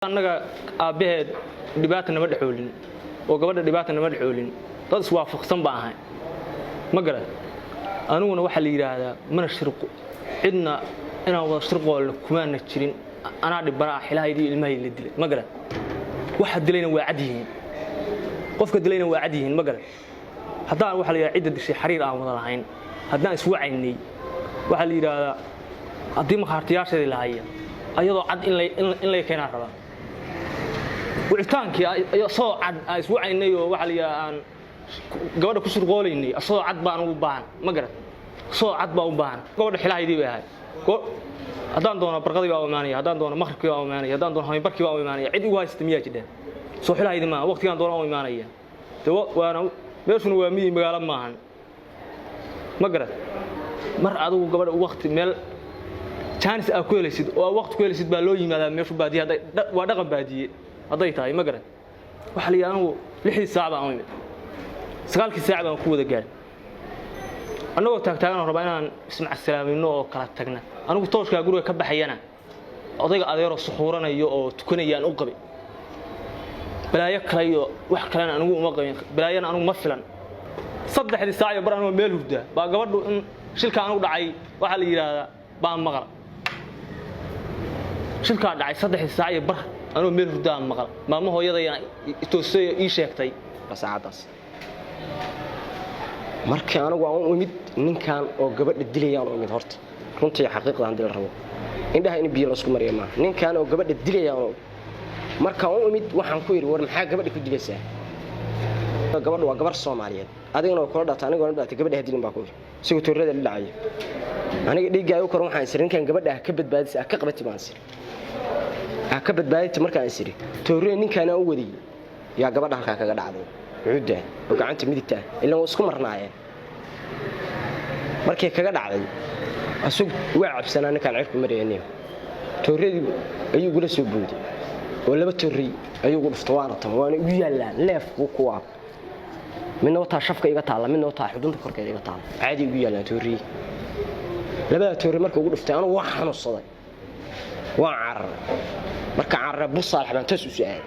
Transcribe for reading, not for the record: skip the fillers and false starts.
Annaga aabbaheed dhibaata nama dhexoolin oo gabadha dhibaata nama dhexoolin, dad iswaafaqsan baa ahay, ma garan. Aniguna waxaa la yidhaahdaa mana shirqo cidna inaan wada shirqoolna kumaana jirin. Anaa dhibbanaa, xilahaydii ilmahay la dilay, ma garan. Waxa dilayna waa cad yihiin, qofka dilayna waa cad yihiin, ma garan. Haddaan waxaa la yidhahdaa cidda dishay xariir aan wada lahayn, haddaan iswacaynay, waxaa la yidhaahdaa haddii makhaartiyaasheedii la haya ayadoo cad in lay keenaan rabaa wicitaankii asagoo cad aan iswacaynay oo waxaa la yidhahdaa aan gabadha ku shirqoolaynay, asagoo cad baan ugu baahan, ma garan, asagoo cad baa u baahan. Gabadha xilahaydii bay ahayd. Haddaan doono barqadii baa u imaanaya, haddaan doono maqribkii baa u imaanaya, haddaan doono habeenbarkii baa u imaanaya. Cid igu haysata miyaa jidhaan? Soo xilahaydi maaha? Waqtigaan doona u imaanaya. De waana meeshuna waa miyi, magaalo maahan, ma garan. Mar adigu gabadha waqti meel jaanis aa ku helaysid oo aa waqti ku helaysid baa loo yimaadaa. Meeshu baadiye hadday waa dhaqan baadiye hadday tahay, ma garan. Waxaa la yidhi anigu 6dii saac baan u imid, 9kii saac baan ku wada gaadhay, annagoo taagtaaganoo rabaa inaan ismacasalaamayno oo kala tagna. Anigu tooshkaa guriga ka baxayana odayga adeeroo suxuuranayo oo tukanayaan u qabay. Balaayo kale iyo wax kalena anigu uma qabin, balaayana anigu ma filan. 3dii saac iyo bar anigoo meel hurdaa baa gabadhu in shilka anigu dhacay, waxaa la yidhaahdaa, baan maqla. Shilkaa dhacay 3dii saac iyo bar anigoo meel hurdaa maqla, maamo hooyadayana toosay ii sheegtay. Saacaddaas markii anigu aan u imid ninkan oo gabadha dilayaan u imid, horta runtii xaqiiqda haddii la rabo, indhaha in biyo laysku mariyo maaha. Ninkan oo gabadha dilayaan u imid. Markaan u imid waxaan ku yidhi, "War maxaa gabadha ku dilaysaa? Gabadha waa gabar Soomaaliyeed, adigana waa kula dhalata, aniga waa dhalata, gabadha ha dilin," baa ku yidhi, isagoo toorrada la dhacaya. Aniga dhiigga ay u koran waxaan isiri, "Ninkan gabadha ha ka badbaadisa, ha ka qabati," baan isiri. "Ha ka badbaadita." Markaan isiri toorrada ninkaan aan u wadayay yaa gabadha halkaa kaga dhacday cuudda oo gacanta midigta ah, ilaan waa isku marnaayeen. Markay kaga dhacday asug waa cabsanaa ninkaan cirku marayaniyo, toorradii ayuu igula soo booday oo laba toorrey ayuu ugu dhufta, waana tan, waana igu yaallaan leefku kuwaa, midna wataa shafka iga taalla, midna wataa xudunta korkeeda iga taalla, caadi igu yaallaan toorrey. Labada toorrey marka ugu dhuftay anugu waa xanuunsaday, waan cararay. Marka cararay Bursaalax baan toos u soo aaday.